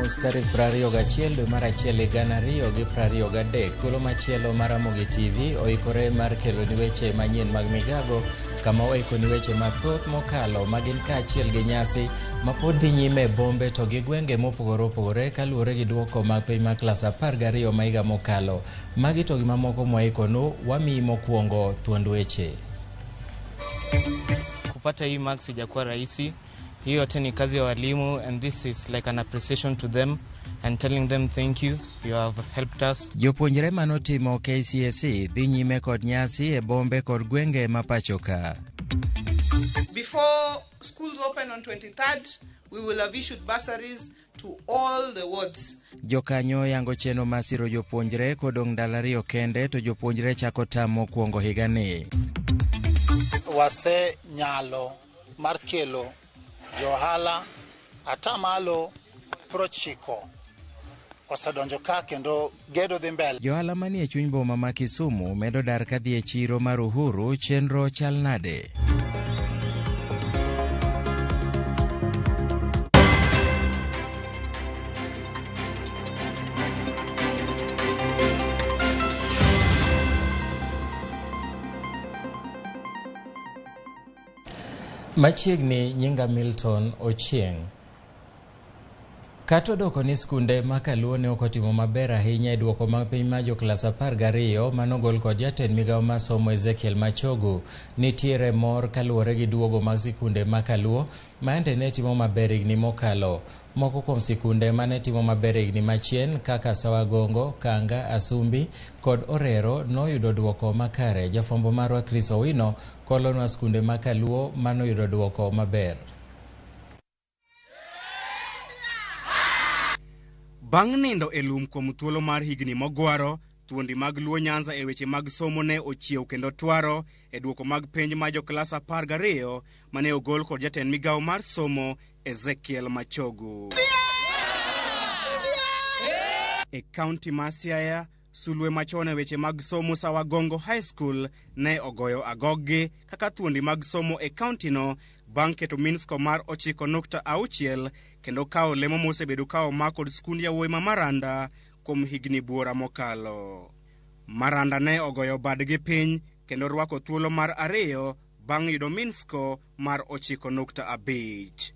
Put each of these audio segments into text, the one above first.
nus tarik 21 dwe mar achiel higa 2023. Thuolo machielo mar Ramogi TV oikore mar keloni weche manyien mag migago kama oikoni weche mathoth mokalo magin kaachiel gi nyasi mapod dhi nyime e bombe to gi gwenge mopogore opogore kaluwore gi duoko mag piny mar klas 12 ma higa mokalo. Magi to gi mamoko mwaikonu wamiyi mokwongo thuond weche. Kupata hii marks ijakuwa rahisi. Hii yote ni kazi ya walimu and this is like an appreciation to them and telling them thank you, you have helped us. Jopuonjre manotimo KCSE dhi nyime kod nyasi e bombe kod gwenge ma pacho ka. Before schools open on 23rd, we will have issued bursaries to all the wards. Jokanyo yango chenro mar siro jopuonjre kodong' ndalo ariyo kende to jopuonjre chako tam mokwongo higani. Wasenyalo mar kelo johala atamalo 90 osedonjo ka kendo gedo dhi mbele. Johala manie chuny boma ma Kisumu medo dar kadhi e chiro mar Uhuru, chenro chal nade? Machiegni nyinga Milton Ochieng. Kata odoko ni skunde ma Kaluo ne ok otimo maber ahinya e duoko mag piny ma joklas 12 manogol kod jatend migawo mar somo Ezekiel Machogu, nitiere mor kaluwore gi duogo mag sikunde ma Kaluo ma yande ne timo maber higni mokalo. Moko kuom sikunde mane timo maber higni machien kaka Sawagongo, Kanga, Asumbi kod Orero noyudo duoko makare. Jafwambo marwa Chris Owino kolonwa skunde ma Kaluo manoyudo duoko maber. Bang' nindo e lum kuom thuolo mar higni mogwaro, thuondi mag Luo Nyanza e weche mag somo ne ochiew kendo twaro e duoko mag penj ma joklas 12 mane ogol kod jatend migawo mar somo Ezekiel Machogu. E kaunti ma Siaya, sulwe machon e weche mag somo Sawagongo High School ne ogoyo agoggi kaka thuondi mag somo e kauntino bang' keto mean score mar 9.6 kendo kawo lemo mosebedo ka omak kod skund yawuoyi ma Maranda kuom higni buora mokalo. Maranda ne ogoyo badgi piny kendo rwako thuolo mar ariyo bang' yudo mean score mar 9.5.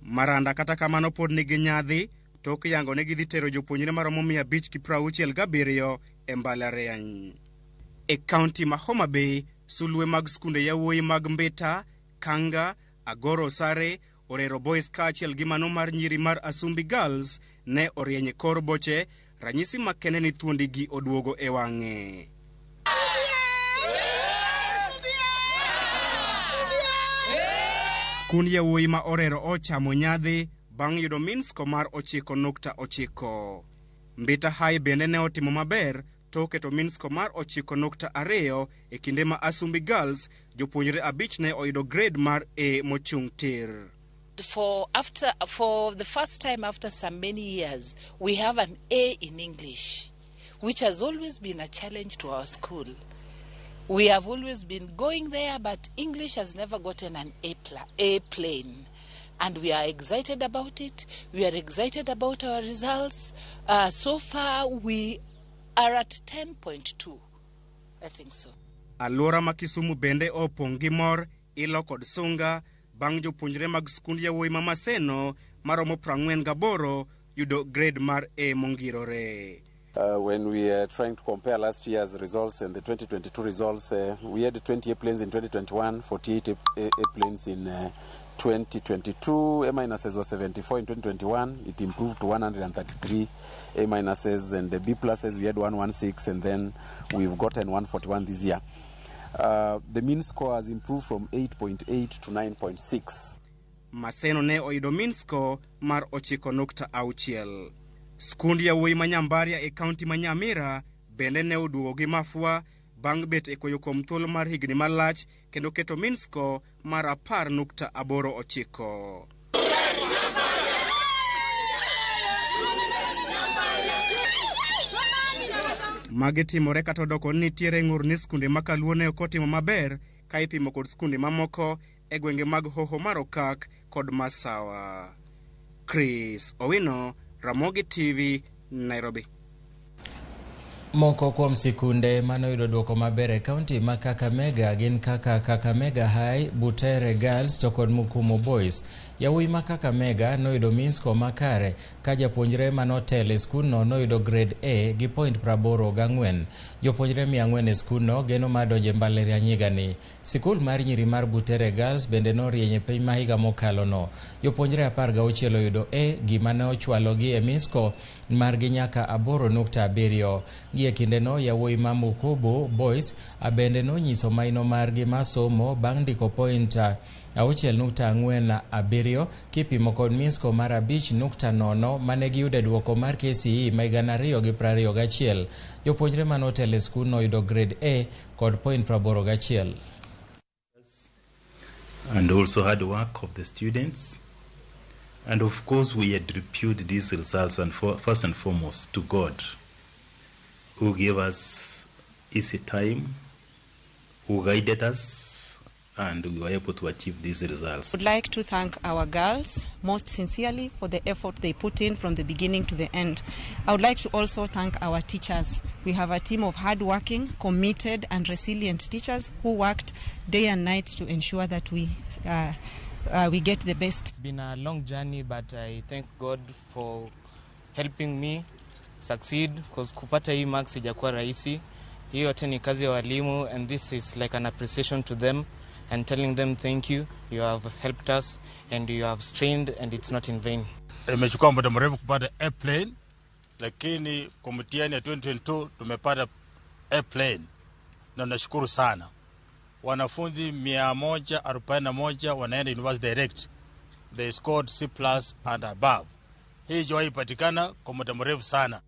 Maranda kata kamano pod nigi nyadhi tok yango ni gidhi tero jopuonjre maromo 567 e mbalariany. E kaunti ma Homa Bay, sulwe mag skunde yawuoyi mag Mbita, Kanga, Agoro Sare, Orero Boys kaachiel gi mano mar nyiri mar Asumbi Girls ne orieny e kor boche, ranyisi makende ni thuondigi oduogo e wang'e. Skund yawuoyi ma Orero ochamo nyadhi bang' yudo mean score mar 9.9. Mbita High bende ne otimo maber tok keto mean score mar 9.2 e kinde ma Asumbi Girls jopuonjre abich ne oyudo grade mar A mochung' tir. For the first time after some many years, we have an A in English, which has always been a challenge to our school. We have always been going there, but English has never gotten an A plane. And we are excited about it. We are excited about our results. So far, we are at 10.2, I think so. Alwora ma Kisumu bende opong' gi mor, ilo kod sunga bang' jopuonjre mag skund yawuoyi ma Maseno maromo 48 yudo grade mar A mongirore. When we are trying to compare last year's results and the 2022 results, we had 20 A planes in 2021, 48 A planes in 2022. A minuses was 74 in 2021. It improved to 133 A minuses, and the B pluses we had 116, and then we've gotten 141 this year. The mean score has improved from 8.8 to 9.6. Maseno ne oyudo mean score mar 9.6. Skund yawuoyi ma Nyambaria e kaunti ma Nyamira bende ne oduogo gi mafua bang' bet e koyo kuom thuolo mar higni malach kendo keto mean score mar 10.89. Magi timore kata odoko ni nitiere ng'ur ni skunde ma Kaluo ne ok otimo maber ka ipimo kod skunde mamoko e gwenge mag Hoho mar Okak kod Masawa. Chris Owino, Ramogi TV, Nairobi. Moko kuom sikunde manoyudo duoko maber e kaunti ma Kakamega gin kaka Kakamega High, Butere Girls to kod Mukumu Boys. Yawuoyi ma Kakamega noyudo mean score makare ka japuonjre manotelo e skundno noyudo grade A gi point 84. Jopuonjre 400 e skundno geno mar donjo e mbalariany higani. Sikul mar nyiri mar Butere Girls bende norieny e piny ma higa mokalo no. Jopuonjre 16 oyudo A, gima ne ochwalogi e mean score margi nyaka 8.7. Gie kindeno yawuoyi ma Mukubu Boys bende nonyiso maino margi mar somo bang' ndiko point 6.47 kipimo kod mean score mar 5.0 mane giyudo e duoko mar KCE ma 2021. Jopuonjre manotelo e skundno oyudo grade A kod point 81. And also hard work of the students. And of course, we attribute these results and first and foremost to God, who gave us easy time, who guided us, and we were able to achieve these results. I would like to thank our girls most sincerely for the effort they put in from the beginning to the end. I would like to also thank our teachers. We have a team of hardworking, committed, and resilient teachers who worked day and night to ensure that we get the best. It's been a long journey, but I thank God for helping me succeed, because kupata hii marks ijakuwa rahisi. Hii yote ni kazi ya walimu, and this is like an appreciation to them and telling them thank you, you have helped us and you have strained and it's not in vain. Imechukua muda mrefu kupata airplane, lakini kwa mtihani ya 2022 tumepata airplane na nashukuru sana. Wanafunzi 141 wanaenda university direct. They scored C+ and above. Hii haijawahi patikana kwa muda mrefu sana.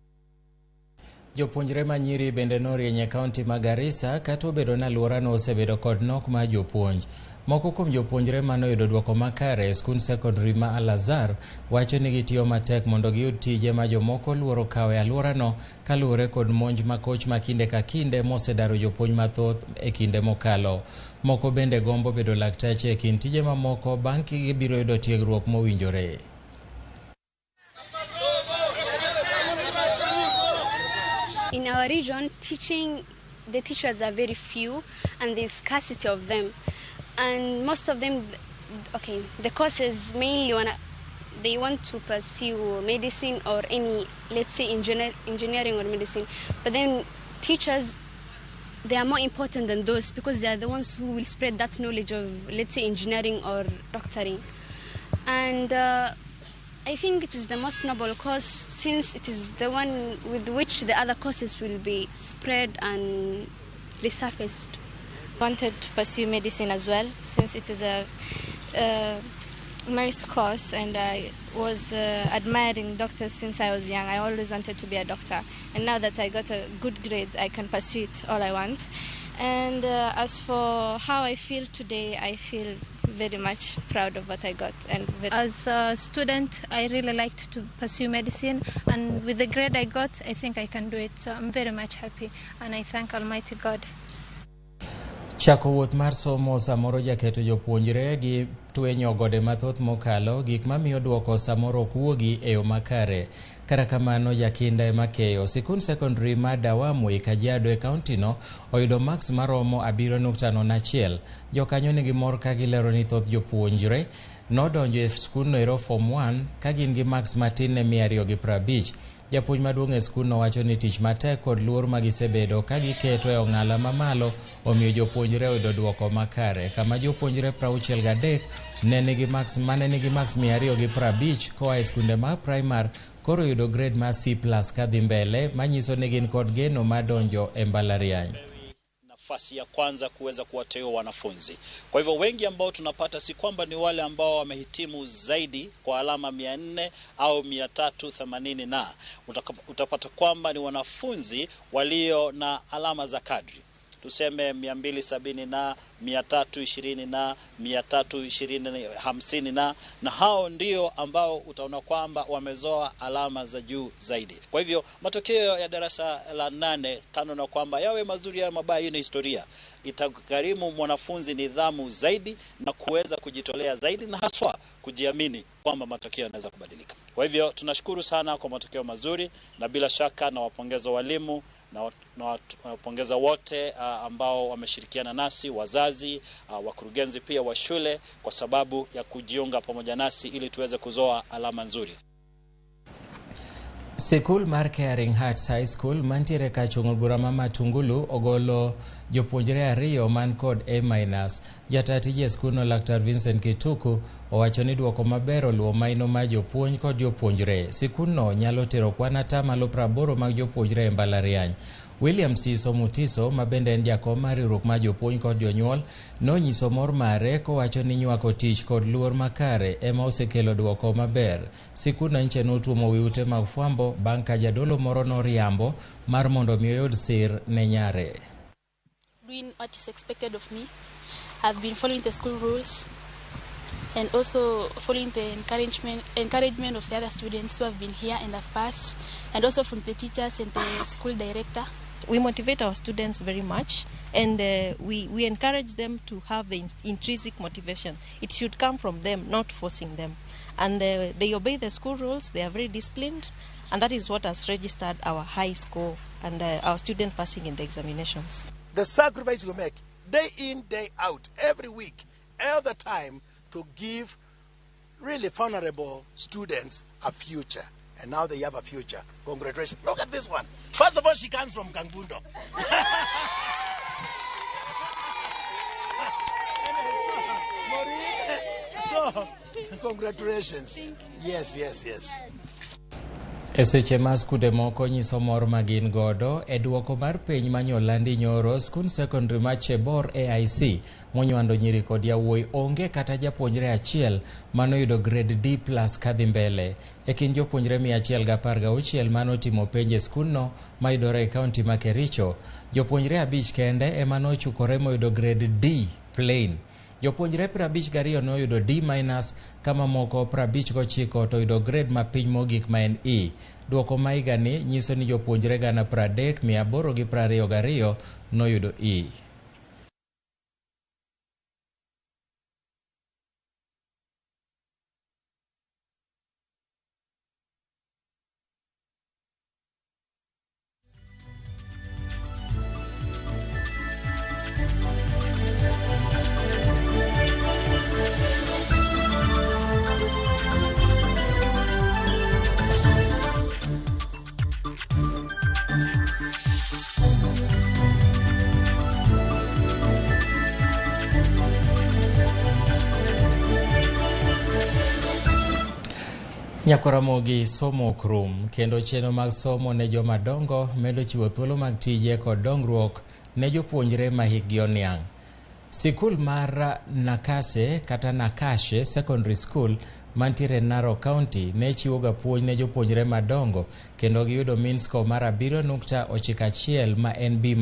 Jopuonjre manyiri bende norieny e kaunti ma Garissa kata obedo ni alworano osebedo kod nok mar jopuonj. Moko kuom jopuonjre manoyudo duoko makare e skund sekondari ma Al-Azhar wacho ni gitiyo matek mondo giyud tije ma jomoko luoro kawo e alworano kaluwore kod monj makoch ma kinde ka kinde mosedaro jopuonj mathoth e kinde mokalo. Moko bende gombo bedo lakteche e kind tije mamoko bang' ka gibiro yudo tiegruok mowinjore. In our region, teaching, the teachers are very few and there's scarcity of them. And most of them, okay, the courses mainly they want to pursue medicine or any, let's say, engineering or medicine. But then teachers, they are more important than those because they are the ones who will spread that knowledge of, let's say, engineering or doctoring. And I think it is the most noble course since it is the one with which the other courses will be spread and resurfaced. I wanted to pursue medicine as well since it is a nice course, and I was admiring doctors since I was young. I always wanted to be a doctor, and now that I got a good grades, I can pursue it all I want. And as for how I feel today, I feel very much proud of what I got. And as a student, I really liked to pursue medicine, and with the grade I got, I think I can do it. So I'm very much happy, and I thank Almighty God. Chako wuoth mar somo samoro jaketo jopuonjre gi twenyo gode mathoth mokalo, gik mamiyo duoko samoro ok wuogi e yo makare. Kata kamano jakinda ema keyo. Sikund sekondari ma Dawamu e Kajiado e kaunti no oyudo marks maromo 7.01. Jokanyo nigi mor ka gilero ni thoth jopuonjre nodonjo e skundno ero form 1 ka gin gi marks matin ne 250. Japuonj maduong' e skundno wacho ni tich matek kod luor ma gisebedo ka giketo e ong'ala mamalo omiyo jopuonjre oyudo duoko makare, kama jopuonjre 63 ne nigi marks mane nigi marks 250 koa e skunde mag primar koro yudo grade mar C+ kadhi mbele, manyiso ni gin kod geno mar donjo e mbalariany. Nafasi ya kwanza kuweza kuwateua wanafunzi. Kwa hivyo wengi ambao tunapata si kwamba ni wale ambao wamehitimu zaidi kwa alama 400 au 380, na utapata kwamba ni wanafunzi walio na alama za kadri. tuseme 270 na 320 na 320 na hao ndio ambao utaona kwamba wamezoa alama za juu zaidi. Kwa hivyo matokeo ya darasa la 8, kando na kwamba yawe mazuri au mabaya, hiyo ni historia. Itagharimu mwanafunzi nidhamu zaidi na kuweza kujitolea zaidi na haswa kujiamini kwamba matokeo yanaweza kubadilika. Kwa hivyo tunashukuru sana kwa matokeo mazuri, na bila shaka na wapongeza walimu na wapongeza wote ambao wameshirikiana nasi, wazazi, wakurugenzi pia wa shule, kwa sababu ya kujiunga pamoja nasi ili tuweze kuzoa alama nzuri. Sikul mar Caring Hearts High School mantiere kachung'o bura ma Matungulu ogolo jopuonjre 2 man kod A-. Jata tije skundno Laktar Vincent Kituku owacho ni duoko maber oluwo maino mar jopuonj kod jopuonjre. Sikundno nyalo tero kwan 80% mag jopuonjre e mbalariany. William Siso Mutiso ma bende en jakom mar riwruok mar jopuonj kod jonyuol nonyiso mor mare kowacho ni nywako tich kod luor makare ema osekelo duoko maber. Sikundno nche notuomo wi ute mag fwambo bang' ka jadolo moro noriambo mar mondo mi oyud sir ne nyare. Doing what is expected of me. I've been following the school rules and also following the encouragement of the other students who have been here and have passed, and also from the teachers and the school director. We motivate our students very much, and we encourage them to have the intrinsic motivation. It should come from them, not forcing them. And they obey the school rules, they are very disciplined, and that is what has registered our high score and our student passing in the examinations. The sacrifice you make, day in, day out, every week, all the time, to give really vulnerable students a future. And now they have a future. Congratulations. Look at this one. First of all, she comes from Kangundo. So, congratulations. Yes, yes, yes. E seche ma skunde moko nyiso mor ma gin godo e duoko mar piny manyolandi nyoro, skund secondary ma Chebor AIC monywando nyiri kod yawuoyi onge kata japuonjre achiel manoyudo grade D+ kadhi mbele. E kind jopuonjre 116 manotimo penj e skundno mayudore e kaunti ma Kericho, jopuonjre 5 kende ema nochukore moyudo grade D plain. Jopuonjre 52 noyudo D- kama moko 59 to yudo grade mapiny mogik ma en E. Duoko ma higani nyiso ni jopuonjre 30,822 noyudo E. Nyakoramogi somo ok rum kendo chenro mag somo ne jomadongo medo chiwo thuolo mag tije kod dongruok ne jopuonjre ma hikgi oniang'. Sikul mar Nakase kata Nakashe Secondary School mantiere Narok County ne chiwoga puonj ne jopuonjre madongo kendo giyudo mean score mar 7.91 ma en B-.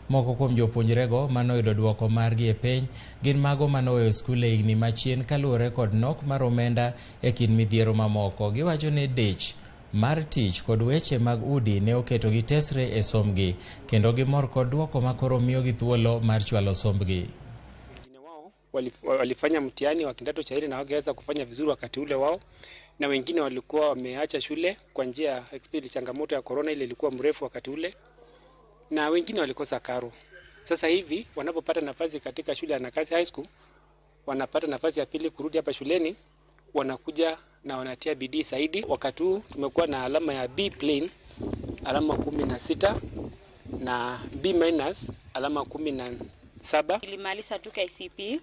Moko kuom jopuonjrego manoyudo duoko margi e piny gin mago manoweyo skul e higni machien kaluwore kod nok mar omenda e kind midhiero mamoko. Giwacho ni dich mar tich kod weche mag udi ne oketogi tesre e sombgi kendo gimor kod duoko ma koro miyogi thuolo mar chwalo sombgi. Walifanya mtihani wa kidato cha nne na hawangeweza kufanya vizuri wakati ule wao, na wengine walikuwa wameacha shule kwa njia ya changamoto ya corona ile ilikuwa mrefu wakati ule, na wengine walikosa karo. Sasa hivi wanapopata nafasi katika shule ya Nakasi High School, wanapata nafasi ya pili kurudi hapa shuleni, wanakuja na wanatia bidii zaidi. Wakati huu tumekuwa na alama ya B plain alama 16 na B minus alama 17. Nilimaliza tu KCPE,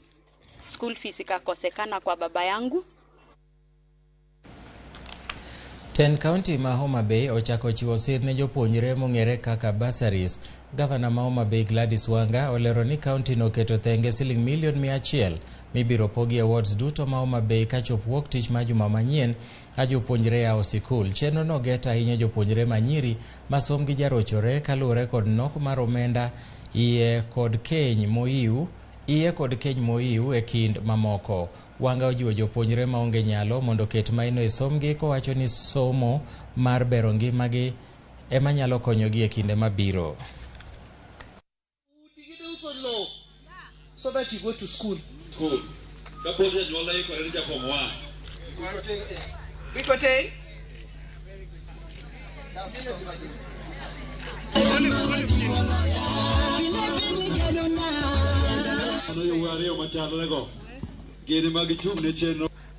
school fees ikakosekana kwa baba yangu. Ten county ma Homa Bay ochako chiwo sir ne jopuonjre mong'ere kaka bursaries. Gavana ma Homa Bay Gladys Wanga olero ni county noketo thenge siling milion 100 mibiro pogi e wards duto ma Homa Bay kachop wuok tich ma juma manyien ka jopuonjre yawo sikul. Chenro no get ahinya jopuonjre manyiri ma sombgi jarochore kaluwore kod nok mar omenda iye kod keny moiw iye kod keny moiw e kind mamoko. Wanga ojiwo jopuonjre maonge nyalo mondo oket maino e sombgi kowacho ni somo mar bero ngimagi ema nyalo konyogi e kinde mabiro. So that you go to school. School. Kapod janyuol ikore ni ja form 1. Bikote.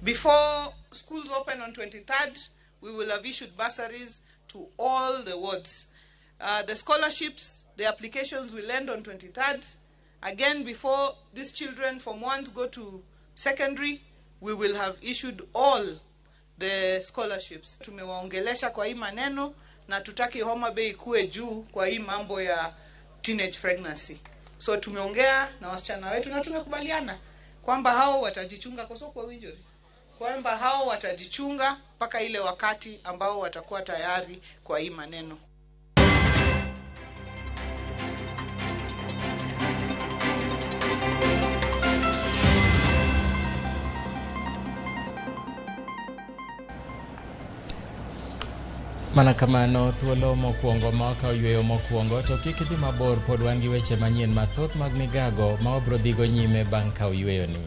Before schools open on 23rd, we will have issued bursaries to all the wards. The scholarships, the applications will end on 23rd. Again, before these children from ones go to secondary, we will have issued all the scholarships. Tumewaongelesha kwa hii maneno na tutaki Homa Bay ikue juu kwa hii mambo ya teenage pregnancy. So tumeongea na wasichana wetu na tumekubaliana kwamba hao watajichunga kwa soko winjori, kwamba hao watajichunga mpaka ile wakati ambao watakuwa tayari kwa hii maneno. Mana kamano thuolo mokwongo ma okawo yweyo mokwongo to kik idhi mabor pod wan gi weche manyien mathoth mag migago ma wabro dhigo nyime bang' kawo yweyoni.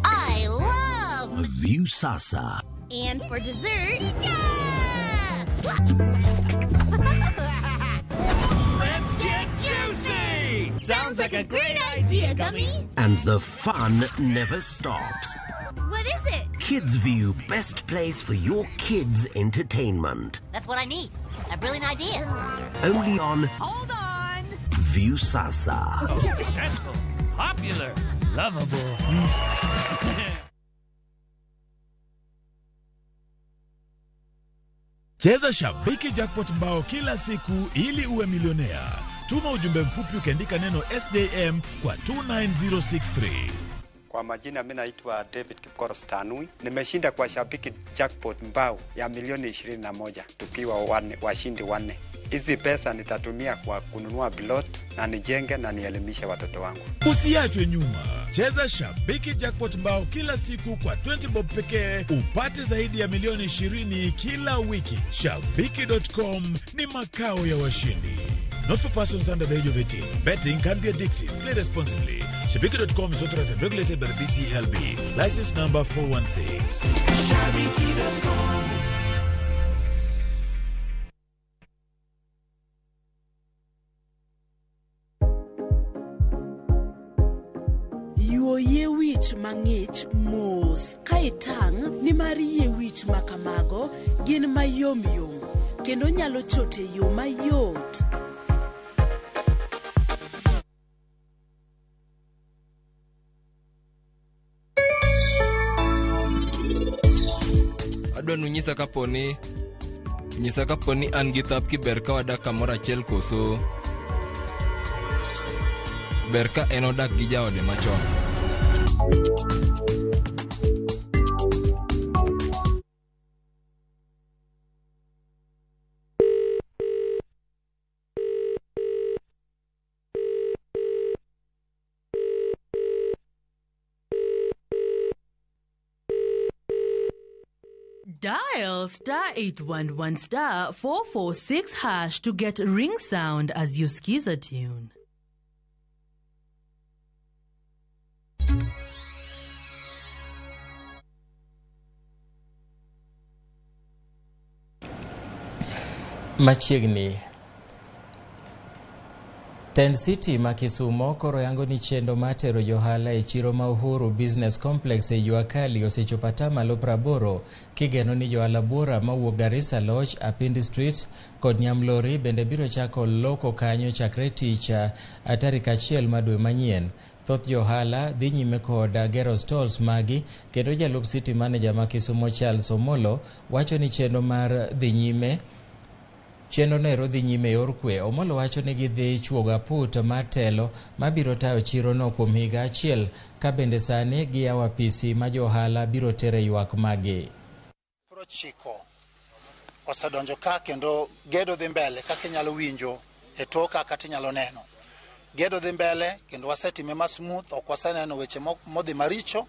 I love Viusasa. And for dessert, yeah! Let's get juicy! Sounds like a great idea, Gummy. And the fun never stops. What is it? Kids View, best place for your kids' entertainment. That's what I need. A brilliant idea. Only on Hold on. Viusasa. Successful, popular, lovable. Cheza Shabiki Jackpot mbao kila siku ili uwe milionea. Tuma ujumbe mfupi ukiandika neno SJM kwa 29063. Kwa majina mimi naitwa David Kipkoros Tanui. Nimeshinda kwa Shabiki Jackpot mbao ya milioni 21 tukiwa washindi wanne. Hizi pesa nitatumia kwa kununua plot na nijenge na nielimishe watoto wangu. Usiachwe nyuma. Cheza Shabiki Jackpot mbao kila siku kwa 20 bob pekee upate zaidi ya milioni 20 kila wiki. Shabiki.com ni makao ya washindi. Not for persons under the age of 18. Betting can be addictive. Play responsibly. Shabiki.com is authorized and regulated by the BCLB. License number 416. Shabiki.com. Yuo yie wich mang'ich mos ka itang' nimar yie wich ma kamago gin mayomyom kendo nyalo chot e yo mayot. Adwa nunyisa kaponi nyisa kaponi an gi thap kiber ka wadak kamoro achiel koso ber ka en odak gi jaode machon. Dial star 811 star 446 hash to get ring sound as you skiza tune. Machiegni Tent City ma Kisumo koro yango ni chenro mar tero johala e chiro ma Uhuru Business Complex e Jua Kali osechopo atamalo 80 kigeno ni johala buora mawuok Garissa Lodge, Apindi Street kod Nyamlori bende biro chako loko kanyo chakre tich tarik 1 mar dwe manyien. Thoth johala dhi nyime kod gero stalls magi kendo jalup City Manager ma Kisumo Charles Omolo wacho ni chenro mar dhi nyime Chenro no ero dhi nyime e yor kwe. Omolo wacho ni gidhi chuogo aput mar telo mabiro tayo chirono kuom higa achiel ka bende sani giyawo apisi ma jo ohala biro tere ywak magi. 90 osedonjo ka kendo gedo dhi mbele kaka inyalo winjo e toka kata inyalo neno. Gedo dhi mbele kendo wasetime ma smooth, ok waseneno weche modhi maricho.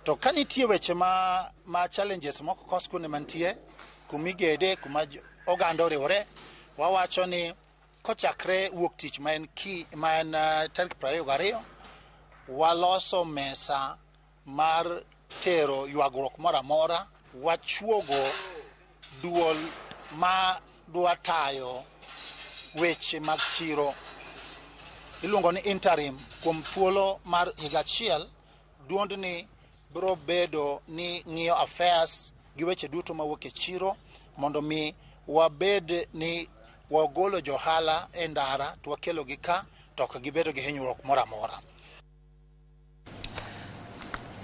To ka nitie weche ma challenges moko kos kuonde mantie, kumigede, kuma oganda oriwore, wawacho ni kochakre wuok tich ma en tarik 22, waloso mesa mar tero ywagruok moro amora, wachuogo duol ma dwa tayo weche mag chiro iluongo ni interim kuom thuolo mar higa achiel. Duondni biro bedo ni ng'iyo affairs gi weche duto mawuok e chiro mondo mi wabed ni wagolo johala e ndara to wakelogi ka to ok gibedo gi hinyruok moro amora.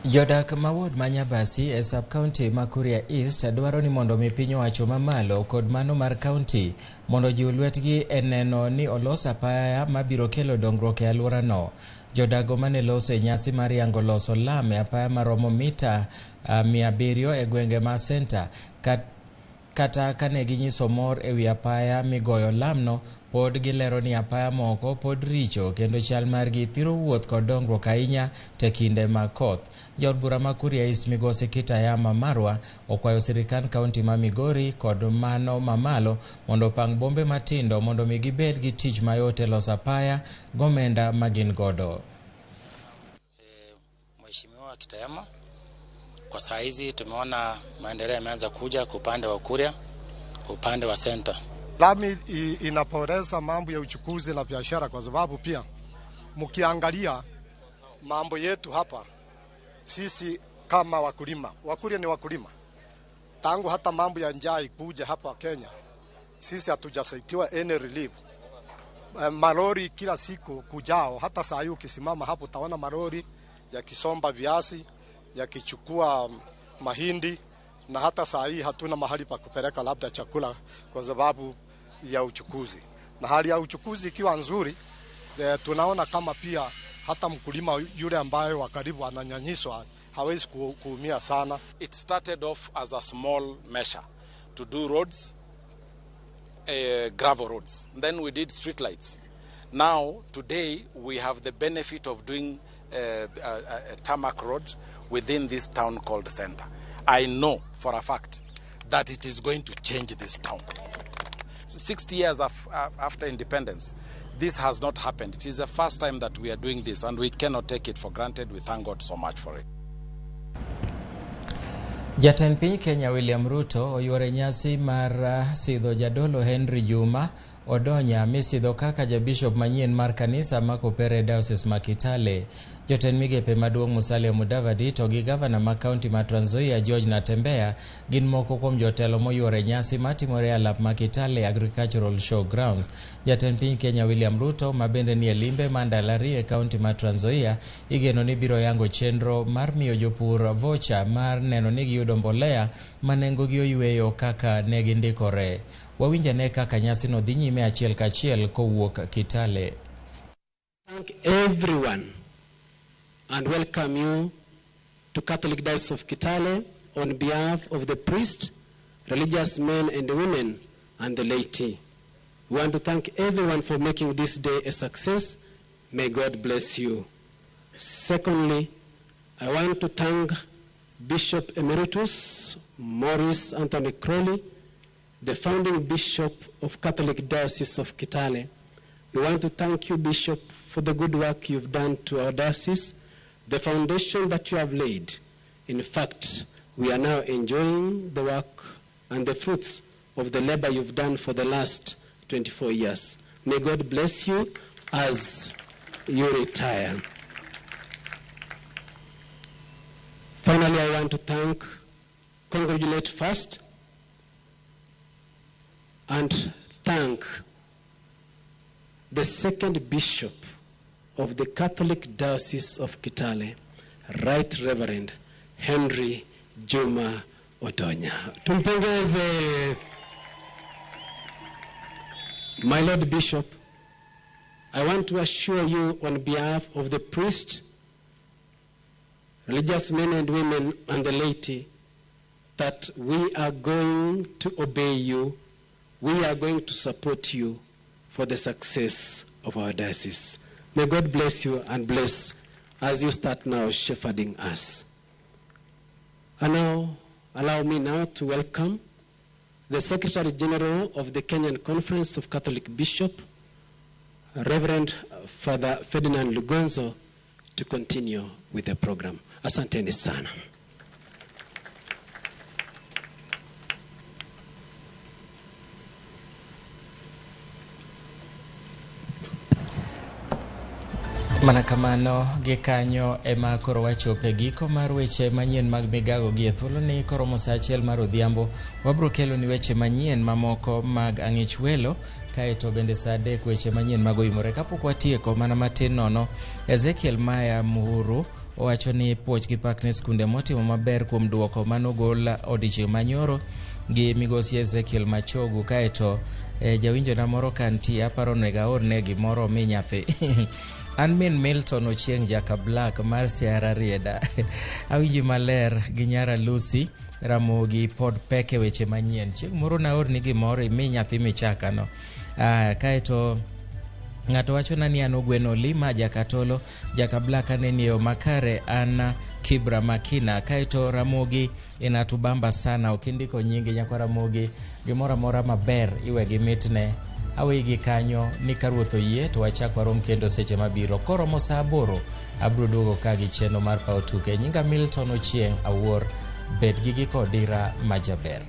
Jodak ma ward ma Nyabasi e sub-county ma Kuria East dwaro ni mondo mi piny owacho mamalo kod mano mar county mondo ojiw lwetgi e neno ni olos apaya mabiro kelo dongruok e alworano. Jodago mane loso e nyasi mar yango loso lam e apaya maromo mita 700 e gwenge ma senta kata kane ginyiso mor ewi apaya migoyo lamno, pod gilero ni apaya moko pod richo kendo chal margi thiro wuoth kod dongruok ahinya te kinde mag koth. Jaod bura ma Kuria East migosi Kitayama Marwa okwayo sirikand kaunti ma Migori kod mano mamalo mondo opang bombe matindo mondo mi gibed gi tich mayot e loso apaya gomenda ma gin godo. Mheshimiwa Kitayama, kwa saa hizi tumeona maendeleo yameanza kuja kwa upande wa Kuria, kwa upande wa center. Lami inaporeza mambo ya uchukuzi na biashara, kwa sababu pia mkiangalia mambo yetu hapa, sisi kama wakulima, Wakuria ni wakulima. Tangu hata mambo ya njaa ikuja hapa Kenya, sisi hatujasaidiwa any relief. Malori kila siku kujao, hata saa hii ukisimama hapo utaona malori yakisomba viazi, yakichukua mahindi, na hata saa hii hatuna mahali pa kupeleka labda chakula kwa sababu ya uchukuzi. Na hali ya uchukuzi ikiwa nzuri, tunaona kama pia hata mkulima yule ambaye wa karibu ananyanyiswa hawezi kuumia sana. It started off as a small measure to do roads, gravel roads. Then we did street lights. Now, today, we have the benefit of doing a tarmac road within this town called Center. I know for a fact that it is going to change this town. 60 years after independence, this has not happened. It is the first time that we are doing this, and we cannot take it for granted. We thank God so much for it. Jatend piny Kenya William Ruto oyuore nyasi mar sidho jadolo Henry Juma Odonya misidho kaka jabishop manyien mar kanisa ma Kopere Diocese ma Kitale. Jotend migepe maduong' Musalia Mudavadi to gi gavana ma kaunti ma Trans Nzoia George Natembeya gin moko kuom jotelo moyuore nyasi matimore e alap ma Kitale Agricultural Show Grounds. Jatend piny Kenya William Ruto ma bende nie limbe ma ndalo ariyo e kaunti ma Trans Nzoia igeno ni biro yango chenro mar miyo jopur vocha mar neno ni giyudo mbolea ma nengogi oyweyo kaka ne gindikore. Wawinjane kaka nyasino dhi nyime achiel kachiel kowuok Kitale. Thank everyone and welcome you to Catholic Diocese of Kitale on behalf of the priest, religious men and women, and the laity. We want to thank everyone for making this day a success. May God bless you. Secondly, I want to thank Bishop Emeritus Maurice Anthony Crowley, the founding bishop of Catholic Diocese of Kitale. We want to thank you, Bishop, for the good work you've done to our diocese, the foundation that you have laid. In fact, we are now enjoying the work and the fruits of the labor you've done for the last 24 years. May God bless you as you retire. Finally, I want to congratulate first, and thank the second bishop of the Catholic Diocese of Kitale, Right Reverend Henry Juma Odonya. Tumpongeze. My Lord Bishop, I want to assure you on behalf of the priest, religious men and women, and the laity, that we are going to obey you, we are going to support you for the success of our diocese. May God bless you and bless as you start now shepherding us. And now, allow me now to welcome the Secretary General of the Kenyan Conference of Catholic Bishop, Reverend Father Ferdinand Lugonzo, to continue with the program. Asanteni sana. Mana kamano gi kanyo ema koro wachopo e giko mar weche manyien mag migago gi e thuoloni koromo sa achiel mar odhiambo wabro keloni weche manyien mamoko mag ang'ich welo kaeto bende sa 3 weche manyien mag oimore. Kapok watieko mana matin nono, Ezekiel Maya Muhuru owacho ni puoch gi pak ne skunde motimo maber kuom duoko manogol odiechieng' manyoro gi migosi Ezekiel Machogu. Kaeto jawinjona moro ka nitie aparo onego aorne gimoro omi nyathi. An min Milton Ochieng' Jaka Black mar Siara Rieda. Awinji maler gi nyara Lucy Ramogi pod pek e weche manyien. Chieng' moro naorni gimoro imi nyathi michakano. Kaeto ng'ato wachona ni an Ogweno Lima Jakatolo Jaka Black aneni e yo makare an Kibra Makina. Kaeto Ramogi inatubamba sana, ok indiko nyingi nyakwa Ramogi, gimoro amora maber iwe gi mitne. Awegi kanyo ni ka ruoth oyie to wachak warom kendo seche mabiro. Koromo sa 8 abiro duogo ka gi chenro mar paw tuke. Nyinga Milton Ochieng' Awuor, bed gi giko odira majaber.